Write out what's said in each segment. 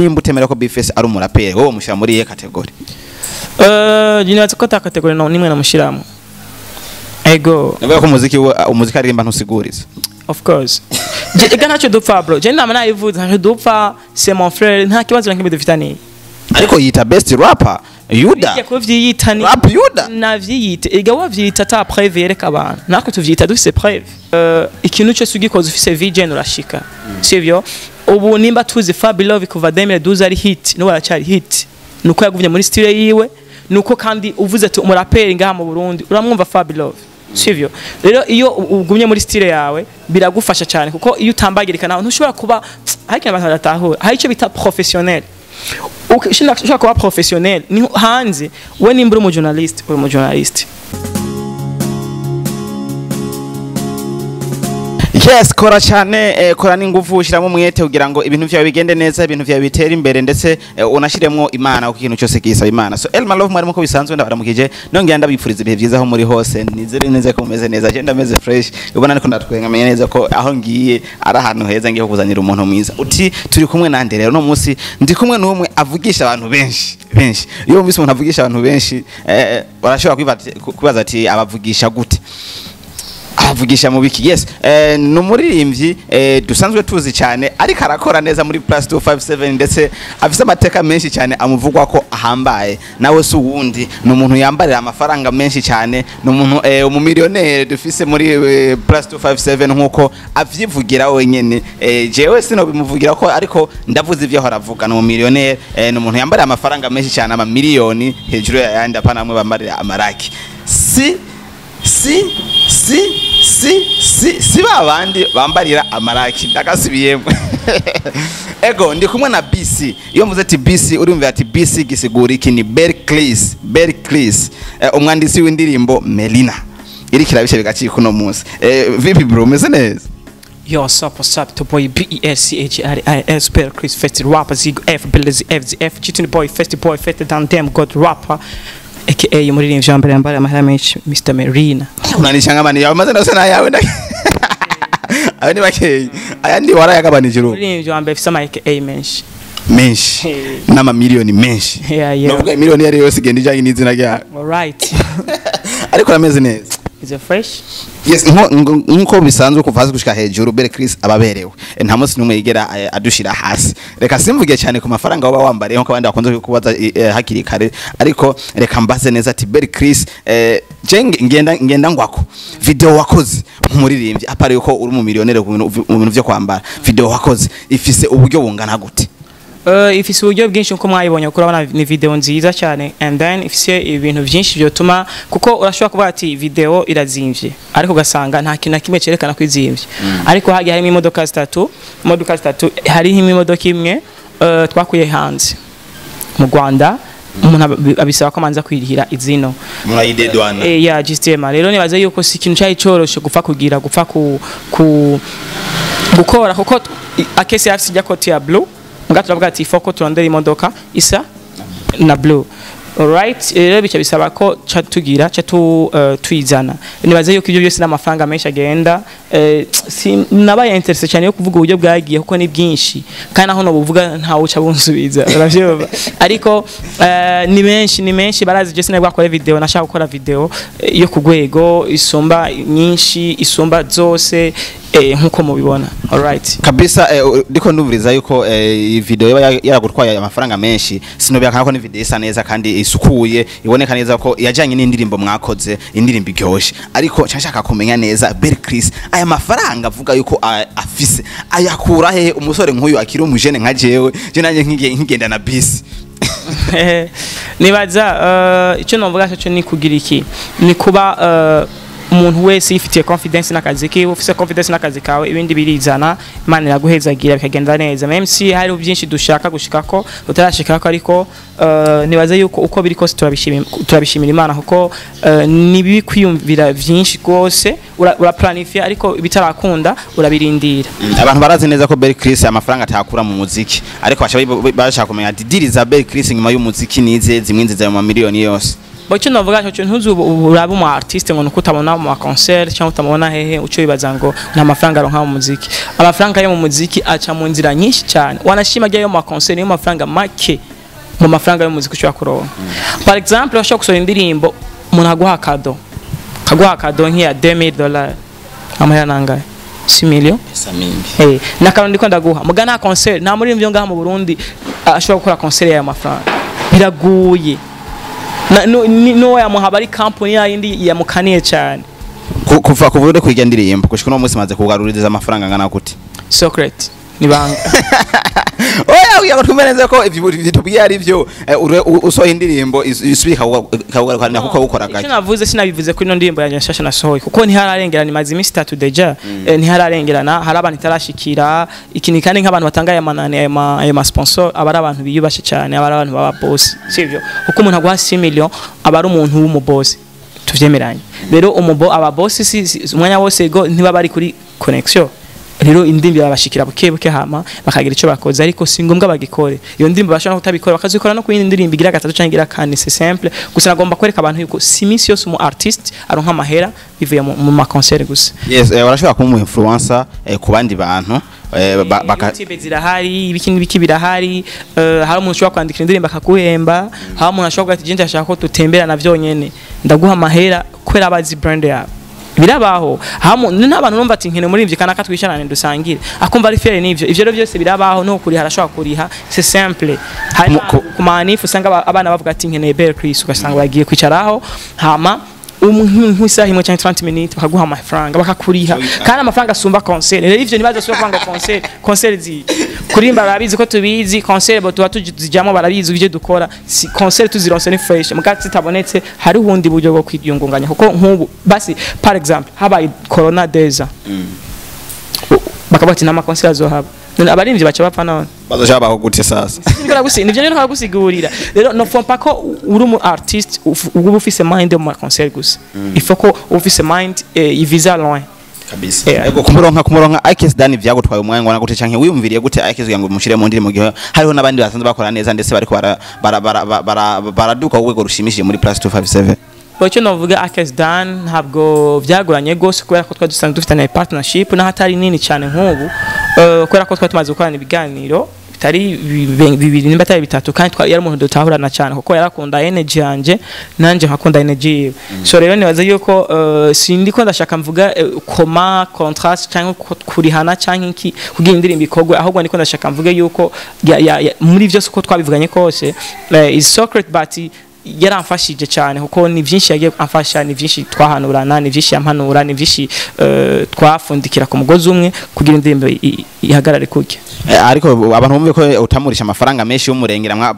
Nimba utemera ko Bface ari umuraperi, wowe mushira muri iyihe catégorie? Nibaza ko ata catégorie no nimwe namushiramo. Ego. Navuga ko umuziki umuziki aririmba ntusiguriza. Of course. Ega ntacyo dupfa, bro. Je nama nayivuze, ntacyo dupfa, c'est mon frère, nta kibazo na kimwe dufitaniye. Ariko yita best rapper Yuda. Bijya kuvyiyita ni Rap Yuda. Navyiyite. Ega wavyiyita ata preuve yereka abantu. Natwe tuvyita dufise preuve. Ikintu cyose ugikoze ufise vision urashika. Sivyo? Ubu nimba tuzi Fabilove kuva 2012 ari hit, n'ubu aracyari hit. Nuko yagumye muri style yiwe, nuko kandi uvuze ati umuraperi ngaha mu Burundi, uramwumva Fabilove. Sivyo? Rero iyo ugumye muri style yawe biragufasha cyane, kuko iyo utambagirika nawe ntushobora kuba hari ikintu abantu badatahura. Hari icyo bita professionnel. Ushobora kuba professionnel ni hanze, we nimba uri umujournaliste, uri umujournaliste. Yes, kora cyane, kora n'ingufu, ushyiramo umwete kugira ngo ibintu vyawe bigende neza, ibintu vyawe bitere imbere, ndetse unashiremwo Imana, kuko ikintu cyose gisaba Imana. So Elma Love, mwari muko bisanzwe, ndabaramukije, nongera ndabifuriza ibihe byiza aho muri hose. Nizere neza ko mumeze neza, je ndameze fresh. Ubona ariko ndatwenga, menye neza ko aho ngiye ari ahantu heza, ngiye kuzanira umuntu mwiza. Uti turi kumwe nande? Rero no munsi ndi kumwe n'umwe avugisha abantu benshi benshi. Iyo wumvise umuntu avugisha abantu benshi, barashobora kwibaza ati abavugisha gute, avugisha mu biki? Yes, ni umuririmbyi dusanzwe tuzi cyane, ariko arakora neza muri plus 257, ndetse afise amateka menshi cyane amuvugwa ko ahambaye. Nawe si uwundi, ni umuntu yambarira amafaranga menshi cyane, ni umuntu umumiliyoneri dufise muri plus 257, nkuko avyivugira wenyene. Jewe sino bimuvugira ko, ariko ndavuze ivyo ahora avuga. Ni umumiliyoneri, ni umuntu yambarira amafaranga menshi cyane, amamiliyoni hejuru y'ayandi, apana amwe bambarira amaraki. Si si si si si si babandi bambarira amaraki, ndagasubiyemo. Ego, ndi kumwe na BC. Iyo mvuze ati BC, urumva ati BC gisigura iki? Ni Berclis, Berclis, umwanditsi w'indirimbo Melina iri kirabishe bigacika uno munsi. Vipi bro, umeze neza? Yo, what's up, what's up, the boy B E S C H R I S P Chris Fest rapper Zigo F B Z F Z F Chitin boy Fest boy Fest down damn god rapper aka umuririmbyi wa mbere yambara amahera menshi, Mr Merina. Unanishangamani yawe maze nose nayawe ayo ni bakeyi, ayandi warayagabanije uru. Umuririmbyi wa mbere afise ama aka menshi. Menshi. Hey. N'amamiliyoni menshi. Yeah. Novuga miliyoni yari yose igenda ijanye n'izina ryawe. Alright. Ariko urameze neza? Is it fresh? Yes, nkuko bisanzwe, kuva hasi gushika hejuru Bere Chris ababerewe. Nta munsi n'umwe yigera adushira hasi. Reka simvuge cyane ku mafaranga waba wambariye, nkuko abandi bakunze kubaza hakiri kare, ariko reka mbaze neza ati Bere Chris, je ngenda ngwako video wakoze nk'umuririmbyi, apari yuko uri mu miliyonere mu bintu vyo kwambara, video wakoze ifise uburyo bungana gute? Ifise uburyo bwinshi nkuko mwayibonye, kuko urabona ni video nziza cyane, and then ifise ibintu byinshi byotuma, kuko urashobora kuvuga ati video irazimvye, ariko ugasanga nta kintu na kimwe cyerekana ko izimvye. Ariko hagiye harimo imodoka zitatu, imodoka zitatu, hariho imodoka imwe twakuye hanze mu Rwanda, umuntu abisaba ko amanza kwirihira izino. Murayidedwana. Ya GSTM. Rero nibaze yuko si ikintu cyari coroshe gupfa kugira gupfa ku gukora, kuko akesi afise ijya koti ya blue, muga turavuga ati foko turondera imodoka isa na blue. Alright, rero bica bisaba ko ca tugira ca tu tuyizana. Nibaze yuko ibyo byose n'amafaranga menshi agenda. Si nabaye intéressé cyane yo kuvuga uburyo bwagiye, kuko ni bwinshi, kandi aho no buvuga ntawe uca bunsubiza, uravyumva? Ariko ni menshi, ni menshi. Barazi je sinabwo akora video, nashaka gukora video yo ku rwego isumba nyinshi, isumba zose, nkuko mubibona. Alright. Kabisa, ndiko ndumviriza yuko iyi video yaba yaragutwaye amafaranga menshi. Sinobya ko ni video isa neza kandi isukuye, iboneka neza ko yajanye n'indirimbo mwakoze, indirimbo iryoshe. Ariko nshaka kumenya neza, Bel Chris, aya mafaranga avuga yuko afise ayakura hehe? Umusore nk'uyu akiri umujene nka jewe, je nanjye nkigenda na bisi. Nibaza icyo novuga cyo ni kugira iki, ni kuba umuntu wese yifitiye confidence n'akazi kiwe. Ufise confidence n'akazi kawe, ibindi birizana, Imana iraguhezagira bikagenda neza, même si hari byinshi dushaka gushikako utarashikako. Ariko nibaza yuko uko biri kose turabishimira Imana, kuko ni bibi kwiyumvira vyinshi rwose. Uraplanifia, ariko bitarakunda urabirindira. Abantu barazi neza ko Bel Chris amafaranga atakura mu muziki, ariko bashaka kumenya ati deal za Bel Chris nyuma y'umuziki nize zimwinjiza mu mamiliyoni yose. Bo icyo navuga cyo, ntuzu urabe umu artiste ngo nuko utabona mu concert cyangwa utamubona hehe, uco bibaza ngo nta mafaranga aronka mu muziki. Amafaranga yo mu muziki aca mu nzira nyinshi cyane. Wanashima ajya yo mu concert niyo mafaranga make mu mafaranga y'umuziki ushobora kuronka. Par exemple, urashobora gusohora indirimbo, umuntu aguha cadeau, akaguha cadeau nk'iya $2000. Amahera nangahe? 6 millions. Pesa mingi. N'akantu ndiko ndaguha muga nta concert, nta muririmbyi ngaha mu Burundi ashobora gukora concert y'ayo mafaranga, biragoye. No yamuha bari company yindi yamukaniye cyane. Kuva uri kwiga indirimbo gushika uno munsi, maze kugaruriza amafaranga angana gute? Secret nibanga. Oya, uya twumve neza ko ivyo tubwiye ari byo. Usohoye indirimbo isubika ikakugarukanira kuko ukora Icyo gake. navuze, sinabivuze kuri ino ndirimbo yanjye nshasha nasohoye, kuko ntihararengerana, imaze iminsi 3 déjà. Ntihararengerana, hari abantu itarashikira ikintu. Kandi nk'abantu batanga aya manani, ayo ma sponsor, aba ari abantu biyubashe cyane, aba ari abantu baba boss, sivyo? Kuko umuntu aguha 6 millions aba ari umuntu w'umu boss, tuvyemeranye. Rero umubo aba boss si umwanya wose go ntiba bari kuri connection. Rero indirimbo babashikira buke buke, hama bakagira icyo bakoze, ariko si ngombwa bagikore iyo ndirimbo, bashobora no kutabikora, bakazikora no ku yindi ndirimbo igira gatatu cyangwa igira kane. C'est simple gusa, nagomba kwereka abantu yuko si iminsi yose umu artiste aronka amahera bivuye mu ma concert gusa. Yes, urashobora kuba umu influencer ku bandi bantu YouTube zirahari, ibiki n'ibiki birahari. Hari umuntu ushobora kwandikira indirimbo akaguhemba, hari umuntu ashobora kuvuga ati: "Je ndashaka ko dutemberana vyonyene, ndaguha amahera," kubera abazi brand yawe. Birabaho. Hamu n'abantu numva ati: "Nkene muri ivyo kanaka, twicarane dusangire," akumva ari fier n'ivyo. Ivyo rero byose birabaho, no kuriha arashobora kuriha, c'est simple. Hari ku manif usanga abana bavuga ati: "Nkeneye Bel Chris," ugasanga bagiye kwicaraho, hama nk'isaha imwe cyangwa 30 minutes, bakaguha amafaranga, bakakuriha, kandi amafaranga asumba concert. Rero ivyo ntibaza kuvuga ngo concert, concert zi kurimba, barabizi ko tubizi. Concert bo tuba tuzijamo, barabizi ibyo dukora. Si concert tuzironse ni fresh, muga zitabonetse hari ubundi buryo bwo kwiyungunganya. Kuko nk'ubu basi, par exemple, habaye corona déjà, bakavuga ati nama concert azohaba. None abarimvyi baca bapfa none? Bazoja baho gute sasa? Niko nagusi, nivyo niko nagusigurira. Rero ne faut pas ko uri umu artiste uba ufise mind yo mu concert gusa, il faut ko uba ufise mind ivisa loin. Kabisa. Yeah. Ego, kumuronka Akes Dani vyagutwaye umwanya ngona gute, canke wiyumviriye gute Akes kugira ngo mushire mu ndirimbo, gihe hariho n'abandi basanzwe bakora neza, ndetse bariko bara bara bara bara baraduka ku rwego rushimishije muri plus 257? Icyo navuga, Akes Dan ntabwo byagoranye gose, kubera ko twari dusanzwe dufitanye partnership naho atari nini cyane nk'ubu, kubera ko twari tumaze gukorana ibiganiro bitari bibiri nimba atari bitatu, kandi yari umuntu dutahurana cyane, kuko yarakunda energy yanje, nanje nkakunda energy yiwe. So rero nibaza yuko sindi ko ndashaka mvuga koma contrast cyangwa kurihana cyangwa iki kugira indirimbo ikorwe, ahubwo ndiko ndashaka mvuge yuko muri byose uko twabivuganye kose, is secret, but yaramfashije cyane, kuko ni byinshi yagiye amfasha, ni byinshi twahanurana, ni byinshi yampanura, ni byinshi twafundikira ku mugozi umwe kugira indirimbo ihagarare kurya. Ariko abantu bumve ko utamurisha amafaranga menshi y'umurengera,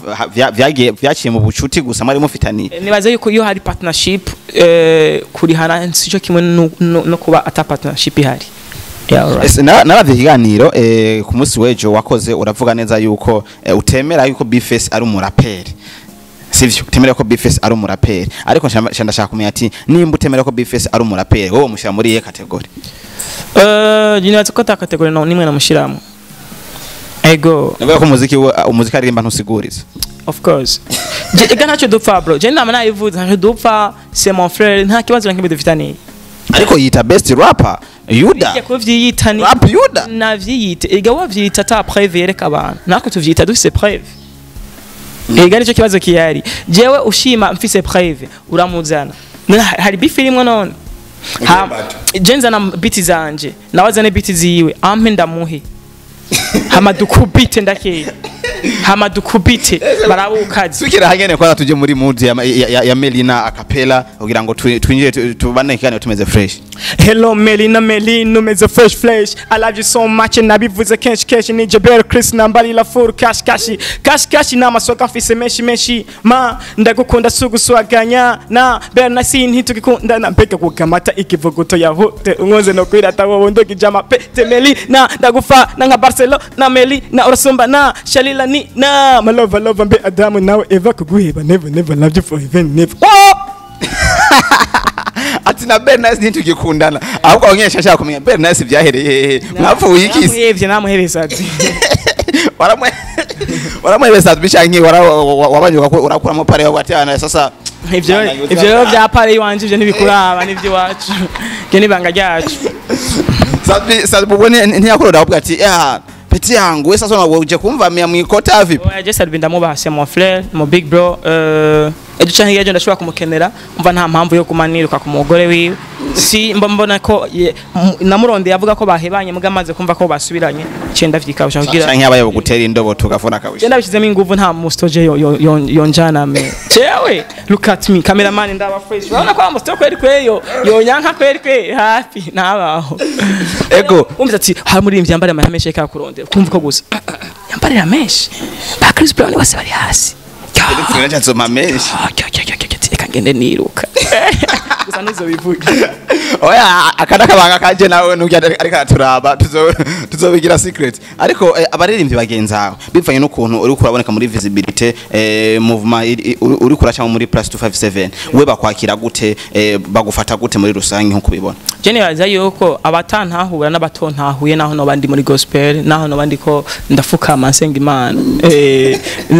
vyagiye vyaciye mu bucuti gusa mwari mufitaniye. Nibaza yuko iyo hari partnership, kurihana sico kimwe no kuba ata partnership ihari. Yeah, alright. Ese naravye ikiganiro ku munsi w'ejo wakoze, uravuga neza yuko utemera yuko Bface ari umuraperi, sivyo? Utemera ko Bface ari umuraperi, ariko nca ndashaka kumenya ati nimba utemera ko Bface ari umuraperi, wowe mushira muri iyihe catégorie? Nibaza ko ata catégorie no nimwe namushiramo. Ego. Navuga ko umuziki aririmba ntusiguriza. Of course. Ega ntacyo dupfa, bro. Je nama nayivuze, ntacyo dupfa, c'est mon frère, nta kibazo na kimwe dufitaniye. Ariko yita best rapper Yuda. Bijya kuvyiyita ni Rap Yuda. Navyiyite, ega wavyita ata preuve yereka abantu, natwe tuvyita dufise preuve. Ega nicyo kibazo kihari. Jewe ushima mfise preuve, uramuzana. None hari beef irimwo none? Je nzana beat zanje, nawe azane beat ziwe, ampe ndamuhe, hama dukubite, ndakeye, hama dukubite barabukazi. Tukira hangene kwanza tuje muri mood ya Melina acapella kugira ngo twinjire tubane ikiganiro tumeze fresh. Hello Melina, Melina, umeze fresh fresh. I love you so much, nabivuze kenshi kenshi. Ni Jebel Chris nambarira full cash cash cash cash, n'amasoka mfise menshi menshi, ma ndagukunda suguswaganya na Bernasi ntitugikundana, mbega kugamata ikivuguto yahute unkoze no kwirata wowe ndogije amapete. Melina, ndagufa na nka Barcelona. Melina, urasumba na Shalila ni na my love love, mbe Adamu nawe Eva, kuguheba never never, love you forever never, oh! Ati na Bernice ntitugikundana, ahubwo abanyesha ashaka kumenya Bernice byahereye hehe, mwavuye iki? Namuhevye, namuhevye ati. Waramwe waramwebesa bishanki wabanyuka urakuramo pare ati ana sasa. Ivyo rero vya pare iwanje, ivyo ntibikuraba, n'ivyo iwacu, ivyo n'ibanga ryacu. Sat-B ubwo ntiyakurora ahubwo ati: "Ya petit yangu, we sasa uje kumvamia mwikota vipi?" Oya, je Sat-B ndamubaha, c'est mon frère, mon big bro. Ejo canke ejo ndashobora kumukenera, umva, nta mpamvu yo kuma niruka ku mugore wiwe. Si mba mbona ko namurondeye avuga ko bahebanye, muga amaze kumva ko basubiranye, ciye ndavyikabusha kugira Canke yabaye gutera indobo tugafuna Je kabisa. ndabishizemo inguvu, nta mustoje yonjana me. Jewe, look at me, cameraman, ndaba fresh. Urabona ko amusto kweri kweri yo yonyanka kweri kweri hafi nabaho. Ego. Umva ati hari muri yambarira amahera menshi kakurondera. Kumva ko gusa yambarira menshi. Ba Chris Brown bose bari hasi. Nzoma menshi. Reka ngende niruka. Gusa ntuzobivuge. Oya, akana kabanga kanje nawe nujya ariko araturaba, tuzobigira secret. Ariko abaririmbyi bagenzi aho, bivanye n'ukuntu uri kuraboneka muri visibility, movement uri kuracamo muri plus 257, we bakwakira gute, bagufata gute muri rusange nkuko ubibona? Je nibaza yuko abatantahura n'abatontahuye, naho noba ndi muri gospel, naho noba ndiko ndafukama nsenga Imana,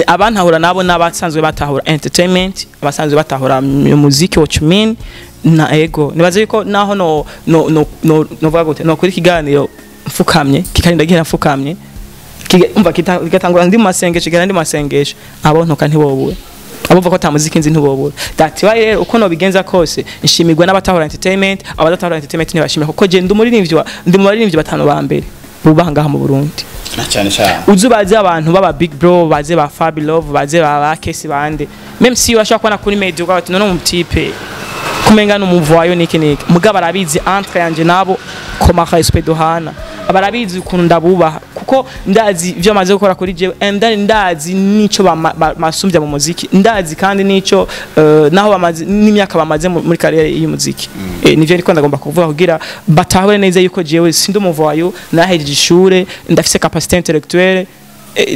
abantahura nabo n'abasanzwe batahura entertainment, abasanzwe batahura muziki, what you mean na ego. Nibaza yuko naho no novuga gute, no kuri kiganiro mfukamye kikarinda gihera mfukamye, umva kigatangura ndi mu masengesho, kigera ndi mu masengesho, abo ntuka ntibobura, abuva ko ata muziki nzi ntibobura. That why rero uko nobigenza kose nshimirwa n'abatahura entertainment, abadatahura entertainment ntibashimira, kuko je ndi umuririmbyi ndi mu baririmbyi batanu ba mbere bubaha ngaha mu Burundi. Na cyane cyane. Uzi baze abantu baba big bro, baze ba Fabi Love, baze ba Kesi bande, même si bashobora kubona kuri media ugaga bati none umu type kumenga n'umuvayo niki niki, mugabo arabizi entre yanje nabo koma respect duhana, barabizi ukuntu ndabubaha, kuko ndazi ivyo maze gukora kuri jewe, and then ndazi nico basumbya mu muziki, ndazi kandi nico naho bamaze n'imyaka bamaze muri carrière y'umuziki. Nivyo ariko ndagomba kuvuga kugira batahure neza yuko jewe sindi umuvayo, nahejeje ishure, ndafise capacité intellectuelle.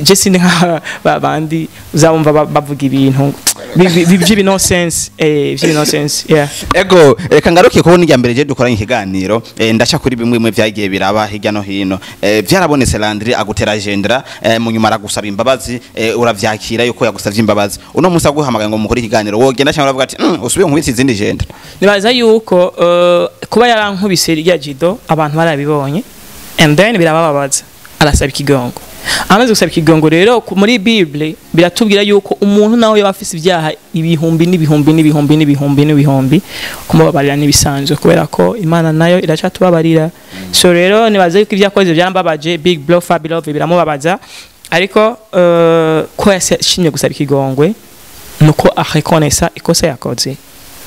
Je sindi nka babandi uzabumva bavuga ibintu vy'ibi nonsense, vy'ibi nonsense, yeah. Ego, reka ngaruke kubona irya mbere je dukoranye ikiganiro, ndaca kuri bimwe bimwe vyagiye biraba hirya no hino. Vyarabonetse Landry agutera gendera, mu nyuma aragusaba imbabazi, uravyakira yuko yagusavye imbabazi. Uno musi aguhamagaye ngo mukore ikiganiro, wogenda cyangwa uravuga ati usubiye nkubitse izindi gendera? Nibaza yuko kuba yarankubise rya jido, abantu barabibonye and then birabababaza, arasaba ikigongo. Amaze gusaba ikigongo rero, muri Bible biratubwira yuko umuntu nawe yaba afise ibyaha ibihumbi n'ibihumbi n'ibihumbi n'ibihumbi n'ibihumbi, kumubabarira n'ibisanzwe, kubera ko Imana nayo iracatubabarira. So rero nibaza yuko ibyo yakoze byarambabaje big bro Fabi Love, biramubabaza, ariko ko yashimye gusaba ikigongwe nuko arekonesa ikosa yakoze.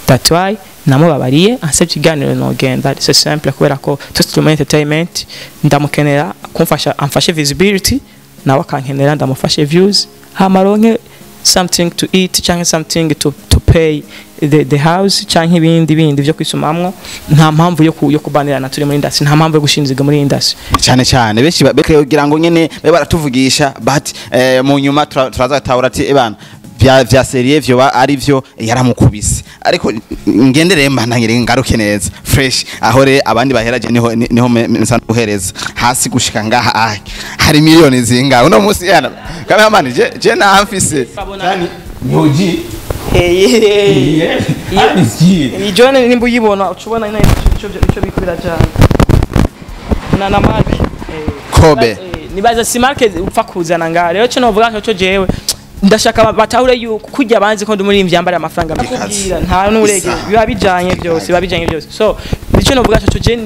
That's why namubabariye, ansabye ikiganiro nogenda, c'est simple, kubera ko twese turi muri entertainment, ndamukenera kumfasha amfashe visibility, nawe akankenera ndamufashe views, hama aronke something to eat cyangwa something to pay the house cyangwa ibindi bindi byo kwisumamwo. Nta mpamvu yo kubanirana turi muri industry, nta mpamvu yo gushinziga muri industry. Cyane cyane benshi kugira ngo nyene babe baratuvugisha, but mu nyuma turazatahura ati ebana vya sérieux vyo ari vyo yaramukubise. Ariko ngendereye mbandanyire ngaruke neza fresh aho re abandi baheraje, niho nsa guhereza hasi gushika ngaha. Ah, hari miliyoni zingahe uno munsi yana cameraman? Je namfise nyoji. Iyi John nimba uyibona, uca ubona ino ico biko birajana na marque. Kobe. Nibaza si marque upfa kuzana ngaha. Rero cyo novuga cyo, jewe ndashaka batahure yuko kurya banzi ko ndi umuririmbyi yambara amafaranga nakubwira, nta n'urege biba bijanye byose, biba bijanye byose. So icyo novuga cyo, je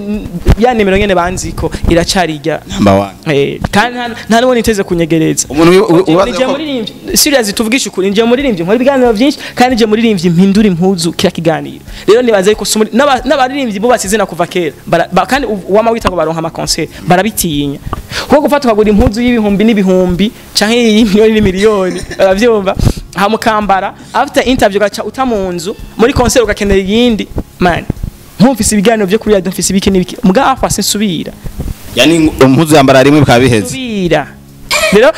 ya nimero nyene banzi ko iracari irya Number one. Kandi nta n'uwo niteze kunyegereza. Umuntu Nije muririmbyi serious, tuvugishe ukuri, nije muririmbyi nkora ibiganiro byinshi, kandi nije muririmbyi mpindura impuzu kila kiganiro. Rero nibaza yuko n'abaririmbyi bubatse izina kuva kera, kandi wama wita ngo baronka ama concert, barabitinya, kuko gufata ukagura impuzu y'ibihumbi n'ibihumbi canke y'imiliyoni n'imiliyoni, baravyumva, hamukambara after interview ugaca uta mu nzu, muri concert ugakenera iyindi. Man, nkumfise ibiganiro byo kuri radio, mfise ibiki n'ibiki, muga afa sinsubira. Yani impuzu yambara rimwe bikaba biheze. Subira rero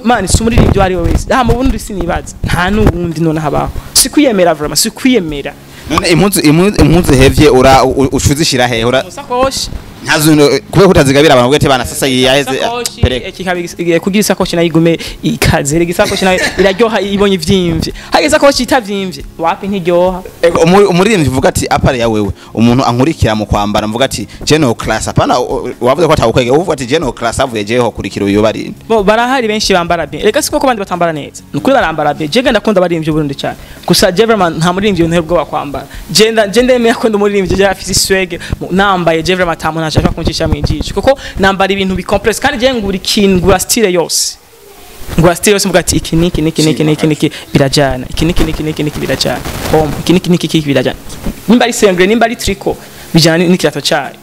man, si umuririmbyi uwo ari we wese aha mu Burundi, sinibaza nta n'uwundi none habaho. Si kwiyemera, vraiment si kwiyemera. None impuzu hevye ura ucuzishira hehe ura? Musakoshi. Ntazo kubera kutazigabira abantu bwete bana sasa yaheze. Pereka kugira isakoshi nayo igume ikaze. Rega isakoshi nayo iraryoha ibonye ivyimvye. Hari isakoshi itavimvye wapi ntiryoha. Umuririmbyi uvuga ati apare ya wewe umuntu ankurikira mu kwambara, mvuga ati general class, apana wavuze ko atawukwege, uvuga ati general class avuye jeho kurikira uyo bari. Bo barahari benshi bambara bien. Rega siko ko bandi batambara neza. Nukuri barambara bien. Je ndakunda abaririmbyi Burundi cyane. Gusa Jeverman nta muririmbyi ntera ubwoba kwambara. Je ndemera ko ndumuririmbyi je afise swag nambaye Jeverman tamu ntashaka kuncisha mwijisho kuko nambara ibintu bi complex kandi je ngura ikintu ngura style yose. Ngura style yose mvuga ati iki niki niki niki niki niki birajana, iki niki niki niki niki birajana. Home iki niki niki niki birajana. Nimba ari sengre nimba ari tricot bijana n'ikirato cyayo.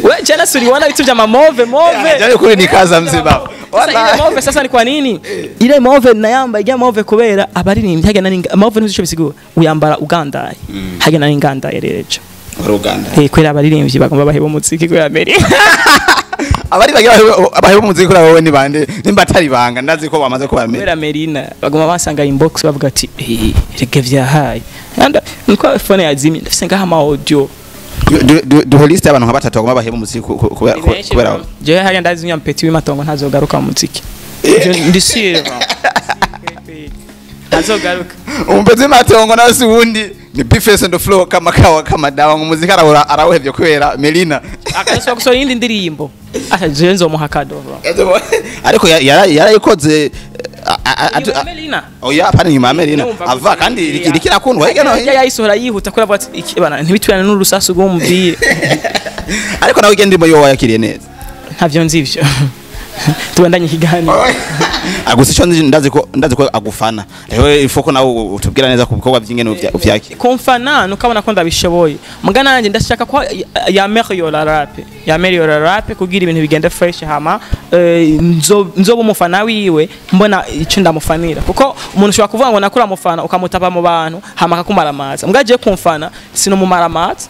We jana suri wana vitu vya mamove move. Jana kuri nikaza mziba. Sasa ile move sasa ni kwa nini? Ile move nayamba ijya move kubera abaririmbyi hagena ninga move ntuzi ico bisigura. Uyambara Uganda. Hagena ninganda erejo. Uganda. Kwera abaririmbyi bagomba baheba umuziki kubera Amerika. Abari bagira baheba umuziki kuri wowe ni bande nimba atari banga ndazi ko bamaze ko bamera. Kubera Merina bagomba basanga inbox bavuga ati rege vyahaye. Anda niko phone yazimye ndafise ngaha ama audio. Duhe list y'abantu nka batatu bagomba baheba umuziki kubera je hariya ndazi nyampeti w'imatongo ntazogaruka mu muziki. Ndi sure. Ntazogaruka. Umupeti w'imatongo nawe si wundi ni B-Face and the Flow kama kawa kama dawa ngo muziki arahora arawuhevye kubera Melina. Akasaba gusora iyindi ndirimbo. Ata je nzomuha kado. Ariko yarayikoze Melina. Oya apana nyuma ya Melina. Ava kandi ikirakundwa hirya no hino. Yayisohora yihuta kuri avuga ati bana ntibitwerane n'urusasu rw'umubiri. Ariko nawe igenda ndimo yo wayakiriye neza. Ntavyo nzi ivyo. Tubandanye ikiganiro. Agusa ico ndazi ko agufana. Rero ifoko nawe utubwira neza ku bikorwa by'ingene uvyakira. Kumfana nukabona ko ndabishoboye. Muga nanje ndashaka ko ya meliora rap. Ya meliora rap kugira ibintu bigende fresh hama nzoba umufana wiwe mbona ico ndamufanira. Kuko umuntu ushobora kuvuga ngo nakura mufana ukamutaba mu bantu hama akakumara amazi. Muga je kumfana sino mumara amazi.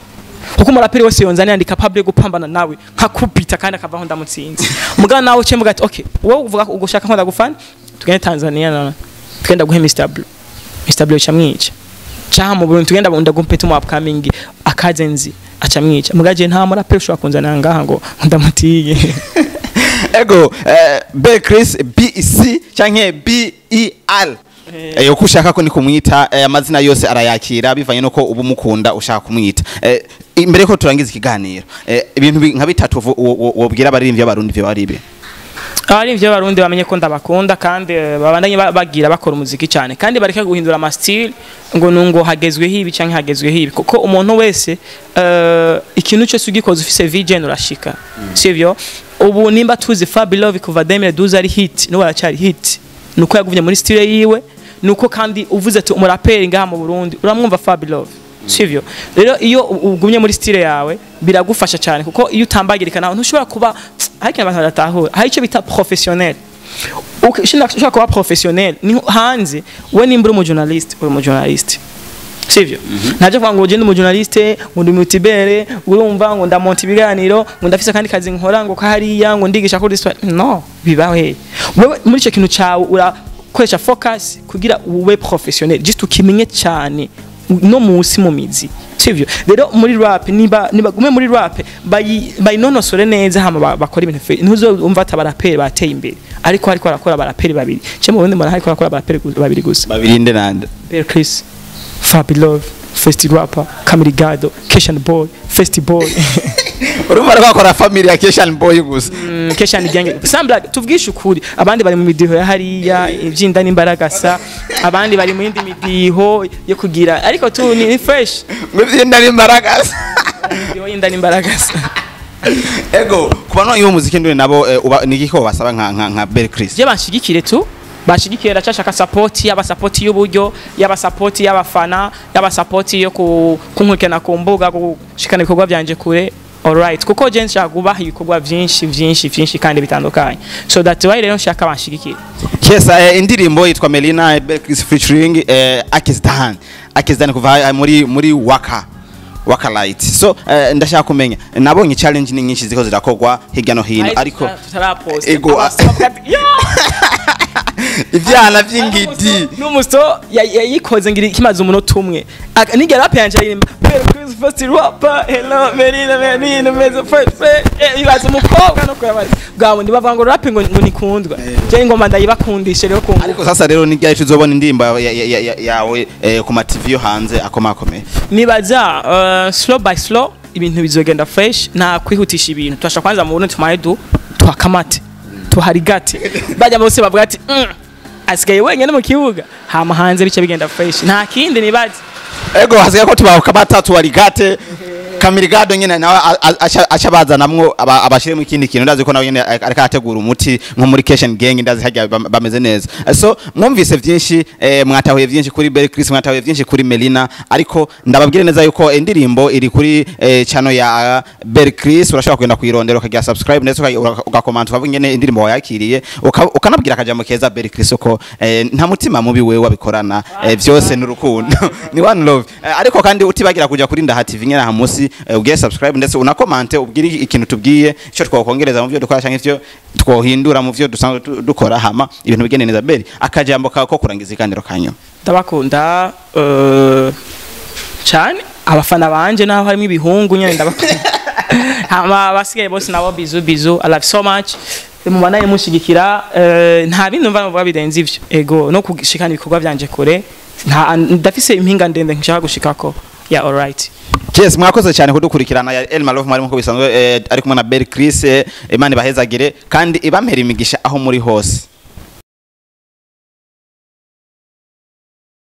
Kuko umuraperi wese yonzani yandika public gupambana nawe nkakubita kandi akavaho ndamutsinze. Muga nawe cyo muga ati okay wowe uvuga ugushaka ko ndagufana tugende Tanzania nana tugenda guhe Mr Blue. Mr Blue chamwica. Cha mu Burundi tugenda ndagumpeta mu upcoming akaze nzi acamwica. Muga je nta muraperi ushobora kunzana ngaha ngo ndamutiye. Ego B Chris B C canke B E R. Uko ushaka ko ni kumwita amazina yose arayakira bivanye nuko ubu mukunda ushaka kumwita. Imbere ko turangiza ikiganiro ibintu nka bitatu wobwira abaririmbyi b'abarundi byo baribe. Abaririmbyi b'abarundi bamenye ko ndabakunda kandi babandanye bagira bakora umuziki cyane kandi bareke guhindura ama style ngo nungo hagezweho ibi canke hagezweho ibi kuko umuntu wese ikintu cyose ugikoze ufise vision urashika. Sivyo? Ubu nimba tuzi Fabilove kuva 2012 ari hit no baracari hit nuko yaguvye muri style yiwe nuko kandi uvuze ati umuraperi ngaha mu Burundi uramwumva Fabilove. Sivyo? Rero iyo ugumye muri style yawe biragufasha cyane kuko iyo utambagirika naho ntushobora kuba ariko abantu badatahura hari icyo bita professionnel. Ushobora kuba professionnel ni hanze we nimba uri umujournalist uri umujournalist. Sivyo? Ntaje kuvuga ngo je ndi umujournaliste ngo ndi mutibere urumva ngo ndamonta ibiganiro ngo ndafise kandi kazi nkora ngo kahariya ngo ndigisha kuri no bibaho he. Wewe muri icyo kintu cyawe urakoresha focus kugira ube professionnel just ukimenye cyane no musi mu mizi. Sivyo? Rero muri rap niba gume muri rap bayinonosore neza hama bakora ibintu ntuzo umva atabaraperi bateye imbere ariko ariko arakora abaraperi babiri cyo mu bundi mbona ariko arakora abaraperi babiri gusa. Babiri nde nande? Bel Chris, Fabilove, Festi Rapper, Kamirigado, Keshan Boy, Festi Boy. Urumva bakora family ya Keshan Boy gusa. Keshan Gang. Sambla tuvugisha ukuri abandi bari mu midiho ya hariya ivyinda n'imbaragasa abandi bari mu yindi midiho yo kugira ariko tu ni fresh. Ngo ivyinda n'imbaragasa. Midiho y'inda n'imbaragasa. Ego kuba iyo muziki ndwe nabo nigiko basaba nka Bel Chris. Je bashigikire tu bashigikira cyashaka support yaba support y'uburyo yaba support y'abafana yaba support yo kunkurikirana ku mbuga gushikana ibikorwa byanje kure. Alright kuko je nshaka kubaha ibikorwa byinshi byinshi byinshi kandi bitandukanye so that why rero nshaka banshigikira. Yes, indirimbo yitwa Melina Bel Chris featuring Akisdan. Akisdan kuva muri Waka Light. So ndashaka kumenya nabonye challenge ni nyinshi ziko zirakogwa hirya no hino ariko tutarapost. Ego Ivyana vy'ingidi. N'umusto yayikoze ngira kimaze umunota umwe. Nigera rap yanje aririmba Bel Chris first rapper, hello Melina, Melina meze first, ibaze umukobwa no kuyabaza bwawe ndibavuga ngo rap ngo nikundwa, je ngoma ndayibakundishe rero ku Ariko sasa rero ni ryari tuzobona indirimbo yawe ku ma TV yo hanze akomakomeye? Nibaza slow by slow ibintu bizogenda fresh, nta kwihutisha ibintu. Turashaka kwanza mu Burundi tumaye du tuhakamate, tuharigate, bajya bose bavuga ati asigaye wenyine mu kibuga, hama hanze bice bigenda fresh. Nta kindi nibaza. Ego, hasigaye ko tubakamata tuwarigate. Kamirigado nyene nawe aca bazanamwo abashiremo ikindi kintu. Ndazi ko nawe nyene ariko arategura umuti nko muri Cation Gang, ndazi harya bameze neza. So mwumvise vyinshi, mwatahuye vyinshi kuri Bel Chris, mwatahuye vyinshi kuri Melina, ariko ndababwire neza yuko indirimbo iri kuri channel ya Bel Chris. Urashobora kugenda kuyirondera, ukagira subscribe, ndetse ugakomanta, ukavuga ingene indirimbo wayakiriye, ukanabwira akajambo keza Bel Chris, uko nta mutima mubi wewe wabikorana, vyose ni urukundo, ni one love. Ariko kandi utibagira kuja kuri Ndaha TV nyene aha musi, ubwire subscribe, ndetse unakomante, ubwire ikintu tubwiye ico twakongereza mu byo dukora canke ivyo twohindura mu byo dusanzwe dukora, hama ibintu bigende neza. Beri, akajambo kawe ko kurangiza iganiro kanyu. Ndabakunda cyane abafana banje, naho harimo ibihungu nyine ndabakunda. Hama abasigaye bose nabo, bisous bisous, I love so much. Mubanaye mushigikira, nta bindi numva novuga birenze ivyo. Ego, no kushikana ibikorwa vyanje kure, nta ndafise impinga ndende nshaka gushikako. Yeah, alright. Yes, mwakoze cyane kudukurikirana. Ya Elma Love mwari nkuko bisanzwe, ari kumwe na Bel Chris. Imana ibahezagire kandi ibampera imigisha aho muri hose.